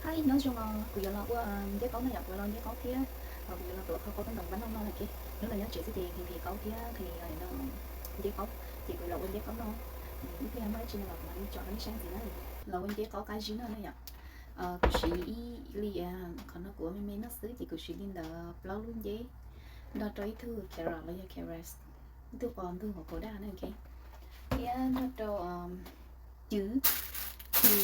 Hi, nyob zoo os, kuv yuav los ua nceb qaub no yom, kuv los nceb qaub thiab kuv yuav los tuav qhov qaub tub ntoo npab noj no na, ok. Hnub no nyob tsev xwb ces nqhis nqhis qaub thiab nqhis no nceb qaub, ces kuv los ua nceb qaub no. Ib pliag muaj dab tsi no los kuv mam li tsom rau nej saib ntxiv na. Los ua nceb qaub qab zib no na yom. Kuv siv ib li, qhov no kuv ua me me noj xwb ces kuv siv li ntawd plaub lub nceb nrog rau ib tug carrot los yog carrots, ib tug qos ntug hauv paus daj na, ok, thiab nrog rau cwv, cwv,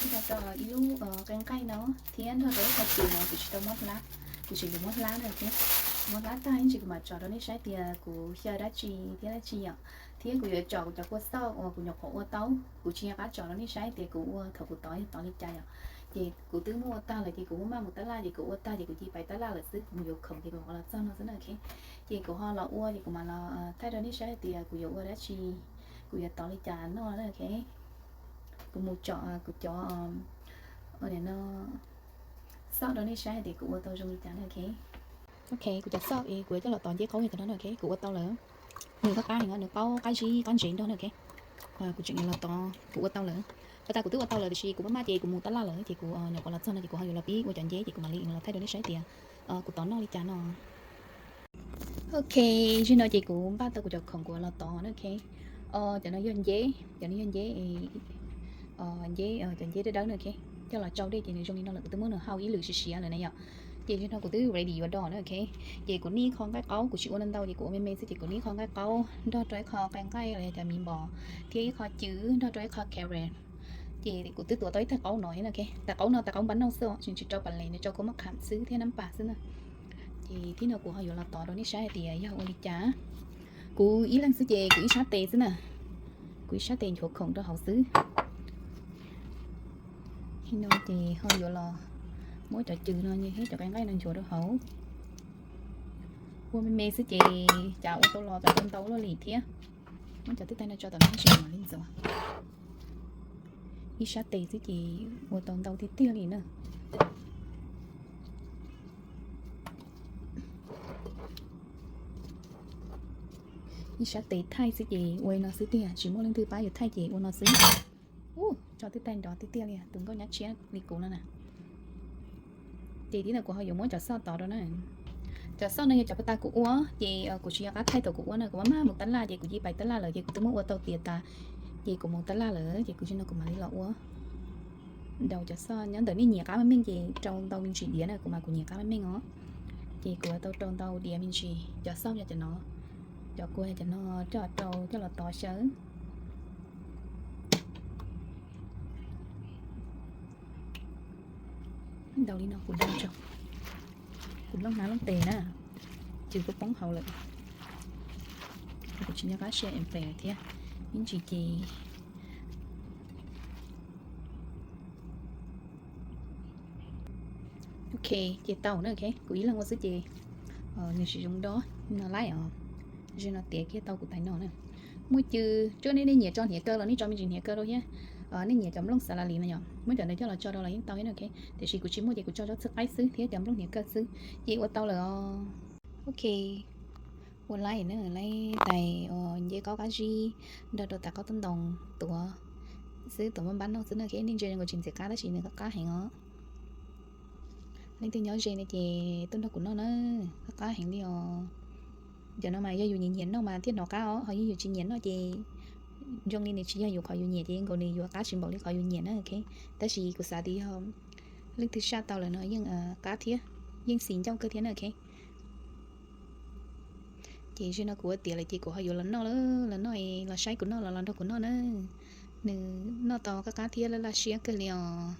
nrog rau ib lub qe nqaij no thiab nrog rau ib qho cwv no, kuv tsis tau muab hlab, kuv tseem yuav muab hlab na, ok. Muab hlab tag ib ntsis kuv mam tsom rau nej saib tias kuv xyaw dab tsi thiab dab tsi yom. Thiab kuv yuav tsom kuv cov kua xauj uas kuv nyuam qhuav ua tau, kuv tsis nco qab tsom rau nej saib tias kuv ua thaum kuv tod yog tod li cas yom. Ces kuv twb muab ua tag lawm ces kuv muab maj mus tab laj ces kuv ua tag ces kuv cia li pais tab laj lawm xwb, kuv mus yuav khoom ces kuv mam los txog no xwb na, ok. Ces kuv ho los ua ces kuv mam los thaij rau nej saib hais tias kuv yuav ua dab tsi, kuv yuav tod li cas noj na, ok. Kuv mus tsom kuv cov, ua li no, xauj rau nej saib hais tias kuv ua tau zoo li cas na, ok. Ok, kuv cov xauj es kuv yuav coj los tod nceb qaub yog cov no na, ok, kuv ua tau lawm. Nws qab qab heev, nws qaub qab zib qab ntsev nrog na, ok. Kuv tseem yuav los tod, kuv ua tau lawm. Pas tas kuv twb ua tau lawm tiam sis kuv maj maj ces kuv mus tab laj lawm ces kuv nyuam qhuav los txog no ces kuv ho yuav los pib ua cov nceb ces kuv mam li los thaij rau nej saib tias kuv tod noj li cas no. Ok, zaum no ces kuv npaj tau kuv cov khoom kuv los tod na, ok. Cov no yog nceb, cov no yog nceb, nceb, cov nceb dawb dawb na, ok. Coj los tsau dej ces nws zoo li no lawm, kuv twb muab nws hau ib lwm siav siav lawm na yom. Ces zaum no kuv twb ready yuav do na, ok. Ces kuv nij qho nqaij qaub, kuv tsis ua ntau ntau ces kuv ua me me xwb ces kuv nij qho nqaij qaub nrog rau ib qho qe nqaij los yog cov miv npos thiab ib qho cwv nrog rau ib qho carrot. Ces kuv twb tuav tau ib tais qaub no thiab na, ok. Tais qaub no tais qaub npab nauj xwb os, tseem tsis rau pas les, nws rau kua mab kham xwb thiab nab pas xwb na. Ces thib no kuv ho yuav los tod rau nej saib hais tias yog ua li cas. Kuv ib leeg xwb ces kuv ib sab tes xwb na. Kuv ib sab tes nchuav khoom rau hauv xwb. Thib no ces ho yuav los muab cov cwv no thiab cov qe nqaij no nchuav rau hauv. Ua me me xwb ces cas ua tau los cas ua ntau luaj li thiab. Muab cov twb tag no tso tom no ib sab mam li ntxuav. Ib sab tes xwb ces ua tau ntau tiag tiag li na. Ib sab tes thaij xwb ces ua li no xwb tiag, tsis muaj leej twg pab yus thaij ces ua no xwb. Ub, tso twb tag nrov tiag tiag li, tus nkauj nyab tshiab li kuv no na. Ces thib no kuv ho yuav muab cov xauj tod rau na. Cov xauj no yog cov pas tas kuv ua, ces kuv tsis nco qab thaij thaum kuv ua na, kuv maj maj mus tab laj ces kuv cia li pais tab laj lawm ces kuv twb muab ua tau tiav tas, ces kuv mus tab laj lawm ces kuv zaum no kuv mam li los ua. Ntaus cov xauj nyob ntawm nej nyiam qab meej meej ces rau ntau me ntsis diav na, kuv mas kuv nyiam qab meej meej os. Ces kuv tau rau ntau diav me ntsis, cov xauj yog cov no, cov kua yog cov no, coj rau coj los tod xyaw. Ntaus li no kuv ntaus tso, kuv looj hnab looj tes na, cwv kuj poob hauv lawm. Kuv tsis nco qab share and play lawm thiab, ib ntsis ces. Ok, ces tau na, ok, kuv ib leeg ua xwb ces nws tsis zoo dob no laij os. Zaum no tiav kiag tau kuv tais no na. Muaj cwv, tsuas nej, nej nyiam tso hniav kaw los nej tso me ntsis hniav kaw rau thiab. Nej nyiam cov nplooj xav las li no yom, muab cov ntawd coj los tso rau los yeej tau thiab na, ok. Tiam sis kuv tsis muaj ces kuv tso zaub txhwb qaib xwb thiab cov nplooj hniav kaw xwb. Ces ua tau lawm os. Ok, ua laij na, laij tais nceb qaub qab zib nrog rau tais qaub tub ntoo tuav xwb, tuav npab npab noj xwb na, ok. Nej ntsia nkaus tsis ntxim qab tab sis nws qab qab heev os. Leej twg nyob ze no ces tuaj nrog kuv noj na, qab qab heev li os. Cov no mas yog yus nyiam nyiam noj mas thiaj hnov qab os, ho yog yus tsis nyiam noj ces zoo li nws tsis yog yus qhov yus nyiam ces nkaus nws yuav qab tsis npaum li qhov yus nyiam na, ok. Tab sis kuv xav tias yog leej twg saj tau lawm no yeej qab thiab, yeej xis ncauj kawg thiab na, ok. Ces zaum no kuv ua tiav lawm ces kuv ho yuav los noj, los noj, los saib kuv noj los los nrog kuv noj na. Nws noj tau qab qab thiab laj laj siab kawg li os.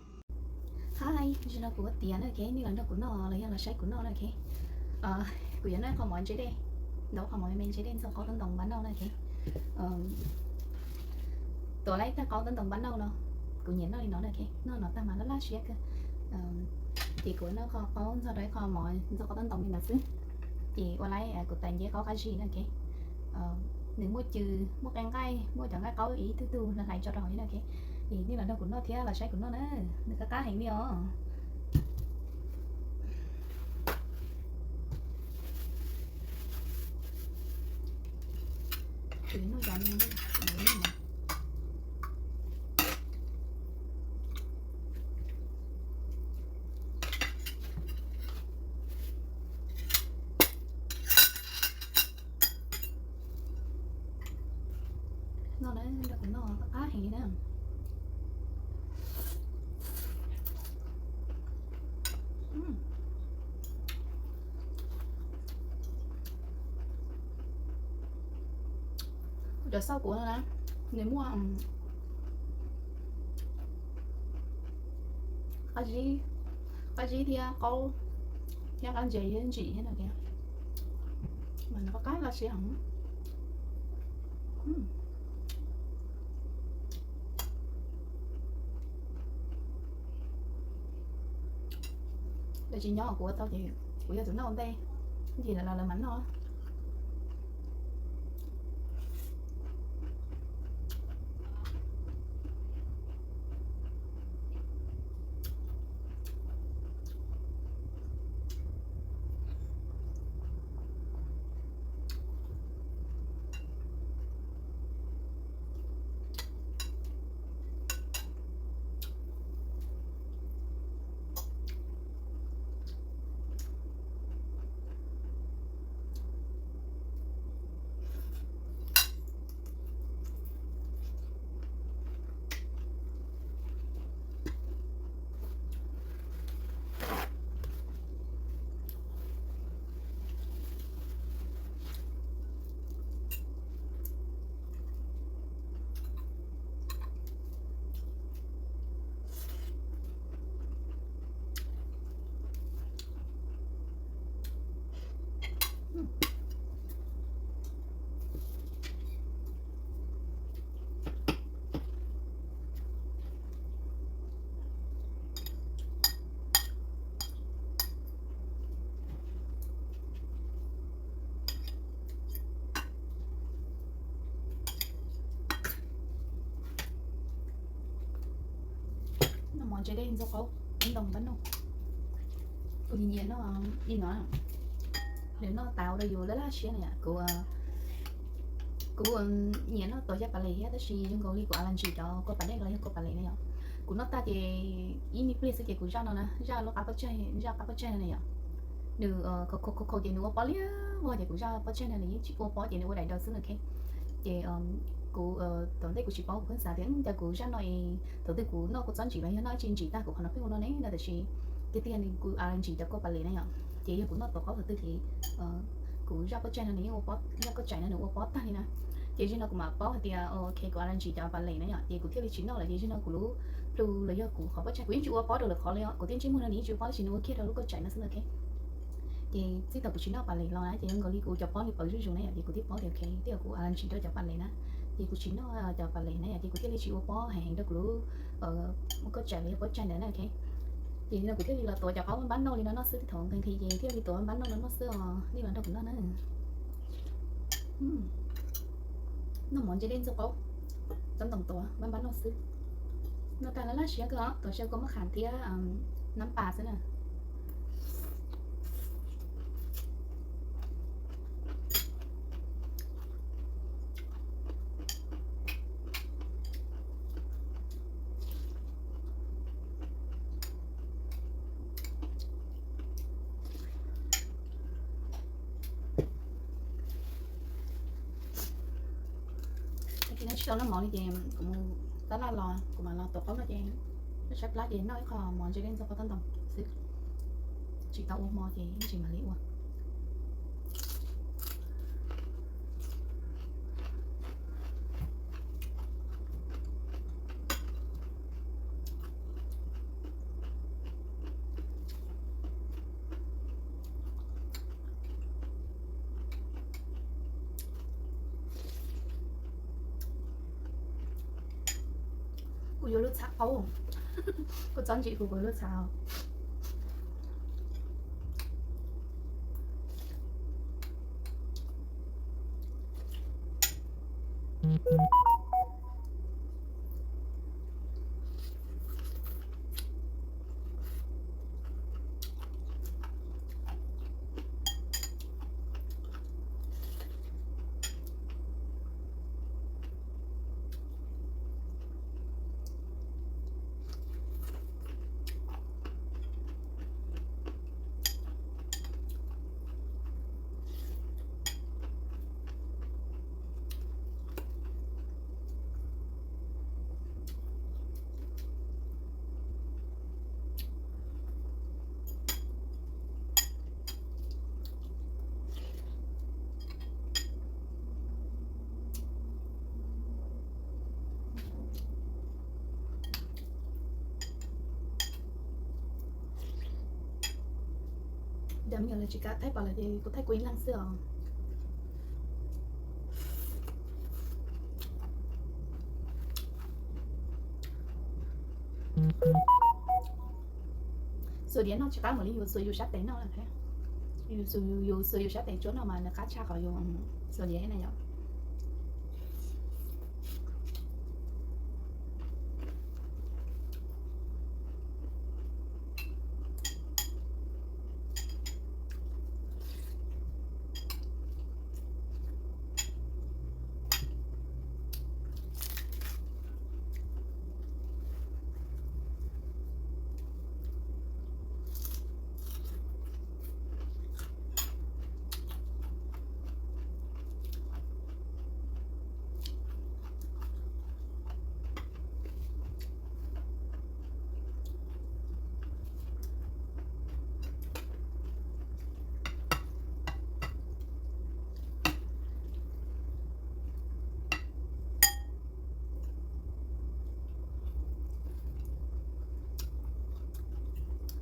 Hi, zaum no kuv ua tiav na, ok, nej los nrog kuv noj los yog los saib kuv noj na, ok. Kuv yuav noj qho mov ntse dej, ntaus qho mov me me ntse dej ntxuag qaub tub ntoo npab nauj na, ok. Tuav lawm ib tais qaub tub ntoo npab nauj no, kuv nyiam noj li no na, ok, noj no tag mas laj laj siab kawg. Ces kuv noj qho qaub ntxuag rau ib qho mov ntxuag qaub tub ntoo li ntawd xwb. Ces ua laij kuv tais nceb qaub qab zib na, ok. Nws muaj cw, muaj qe nqaij, muaj cov nqaij qaub ib tug tug hlais tso rau hauv thiab na, ok. Es nej los nrog kuv noj thiab los saib kuv noj na, nws qab qab heev li os. Kuv yuav noj zog li no. Heev li na. Cov xauj kuv no na, nws muaj qab zib, qab zib thiab qaub thiab qab ntses thiab ntsim thiab no tiag, mas nws qab qab los siab heev. Lawv tsis nyob kuv ua tau ces kuv yog tus noj ua ntej, ntsis lawv los lawv mam noj. Noj mov ntse dej ntxuag qaub, ntoo pab noj. Kuv nyiam noj li no, nws noj tau rau yus laj laj siab na yom. Kuv, kuv nyiam noj tuav cov pas les thiab tab sis zoo nkaus li kuv a la ntsis cov kua pas dej los yog kua pas les na yom. Kuv noj tag ces ib me pliag xwb ces kuv zaj no na, zaj lub qab pob tsaig, zaj qab pob tsaig no na yom. Nws khau khau khau ces nws ua pob liab vog ces kuv zaj pob tsaig no nws yeej tsis ua pob ces nws ua daim daws xwb na. Ces kuv thaum ntej kuv tsis paub, kuv pheej xav tias cas kuv zaj no es thaum twg kuv noj kuv txob ntsim los yog noj ib tsi ntsim tag kuv qhov no pheej ua no ne no tiam sis tiag tiag nws kuv a la ntsis cov kua pas les na yom. Ces yog kuv noj tuav qaub thaum twg ces kuv zaj pob tsaig no nws yeej ua pob, zaj koj tsaim no nws ua pob tag li na. Ces zaum no kuv mam paub hais tias ok kuv a la ntsis cov pas les na yom, ces kuv thiaj li tsis noj lawm. Ces zaum no kuv lub plhu los yog kuv qhov pob tsaig kuv yeej tsis ua pob rau lawm qhov li os, kuv thiaj ntsej muag no nws yeej tsis ua pob tab sis nws ua kiag rau lub koj tsaim no xwb na. Ces txij thaum kuv tsis noj pas les los na ces zoo nkaus li kuv cov pob nws pawv zuj zus na yom, ces kuv thiaj paub tias ok twb yog kuv a la ntsis rau cov pas les na. Ces kuv tsis noj cov pas les na yom, ces kuv thiaj li tsis ua pob heev heev rau kuv lub koj tsaim los yog pob tsaig ntawd na. Ces no kuv thiaj li los tuav cov qaub npab noj li no noj xwb, thaum nqhis nqhis ces thiaj li tuav npab noj no noj xwb os, nej los nrog kuv noj na. Noj mov ntse dej ntxuag qaub, tsob ntoo tuav npab npab noj xwb. Noj tag laj laj siab kawg os, tuav xyaw kua mab kham thiab nab pas xwb na. Tsis tau noj mov li ces kuv mus tab laj los kuv mam los tuav qaub no ces, saib plab ces noj ib qho mov ntse dej ntxuag qaub tsob ntoo xwb. Tsis tau ua hmo ces ib ntsis mam li ua. Kuv yuav lub txha qaub, kuv txob ntsim kuv kuv lub txha. Cov me nyuam lawv tsis kam thaij pom lawm ces kuv thaij kuv ib leeg xwb os. Xuas diav noj tsis qab npaum li yus xuas yus sab tes noj. Yus xuas yus sab tes tsuab noj mas nws qab tshaj qhov yus xuas diav na yom.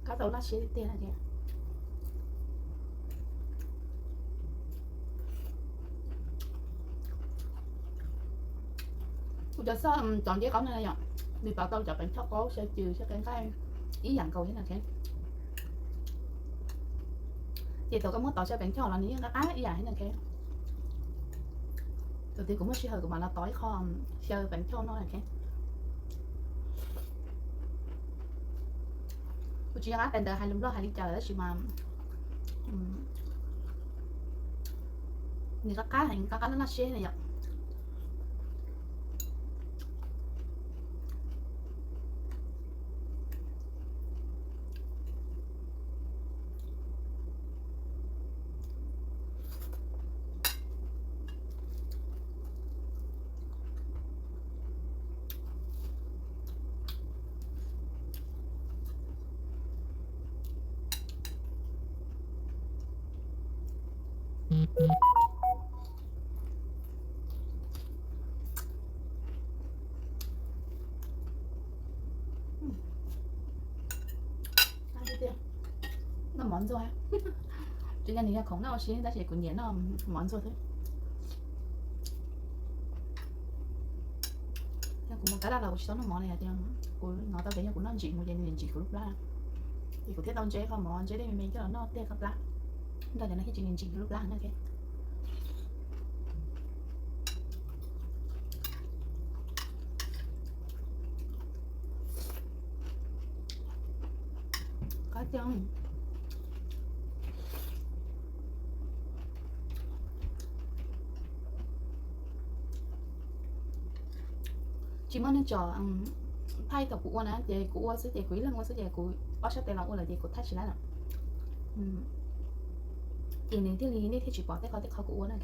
Kab tau laj siab tiag tiag na. Kuv cov xoj cov nceb qaub no yom, nws pab tau cov peev choj qaub xyaw cws xyaw qe nqaij ib yam nkaus thiab na. Ces thaum koj muab tov xyaw peev choj los nws yeej qab qab ib yam thiab na. Thaum twg kuv muaj sij hawm kuv mam los tov ib qho xyaw peev choj no na. Kuv tsis nco qab tias ntawd hais lus Nplog hais li cas lawm tab sis mas nws qab qab heev, qab qab laj laj siab na yom. Noj mov ntxuag, tsis yog nws yog khoom noj ua si tab sis kuv nyiam noj mov ntxuag xwb. Yog kuv mus kab laj los kuv tsis txhob noj mov li, yog tias kuv hnov tau tias yog kuv noj ntsim mus ces nws ntsim kuv lub plab, ces kuv thiaj tau ntse qhov mov ntse dej me me coj los noj tej qhov plab, nrog cov no thiaj tsis ntsim kuv lub plab na. Qab tiag. Tsis muaj neeg tsom thaij thaum kuv ua na, ces kuv ua xwb ces kuv ib leeg ua xwb ces kuv ob sab tes los ua lawm ces kuv thaij tsis laib lawm. Ces nws thiaj li nej thiaj tsis pom tej qhov tej qhov kuv ua na.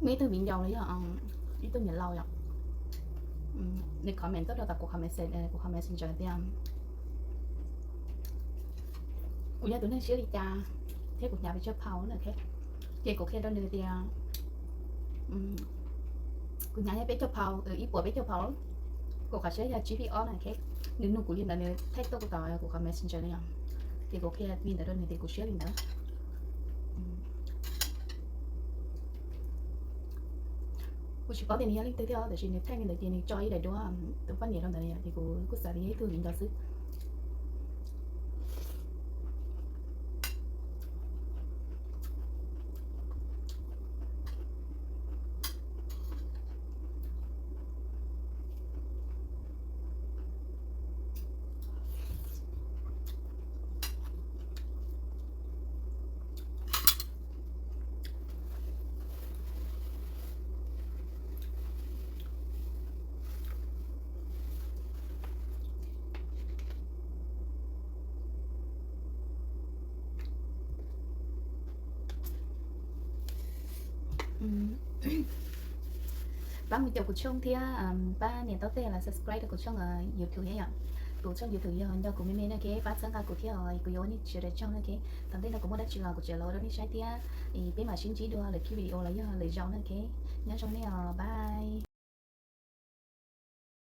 Muaj ib tug viv ncaus los yog ib tug niam laus yom, nws comment tuaj rau tom kuv qhov message, kuv qhov messenger tias kuv yog tus neeg siab li cas thiab kuv hnyav pes tsawg pound na. Ces kuv qhia rau nws tias kuv hnyav peb caug pound, ib puas peb caug pound, kuv qhov siab yog tsib feet ob na. Nws nug kuv li ntawd, nws thaij tuaj kuv tom kuv qhov messenger na yom, ces kuv qhia li ntawd rau nws tias kuv siab li ntawd. Kuv tsis paub tias nws yog leej twg thiab tiam sis nws thaij li ntawd ces nws tso ib daim duab tus poj niam rau ntawd na yom, ces kuv kuj xav tias yog ib tug viv ncaus xwb. Pab mus caum kuv tshooj thiab pab nias tau tej los subscribe rau kuv tshooj YouTube thiab yom. Kuv tshooj YouTube yog Nco Kuv Me Me na, ok, pab txhawb nqa kuv thiab, kuv yuav ua nej sawv daws tsaug na, ok. Tom ntej no kuv muaj dab tsi los kuv tseem los ua rau nej saib thiab, peb mam sib ntsib dua lwm video los yog lwm zaus na, ok. Nyob zoo nej os, bye.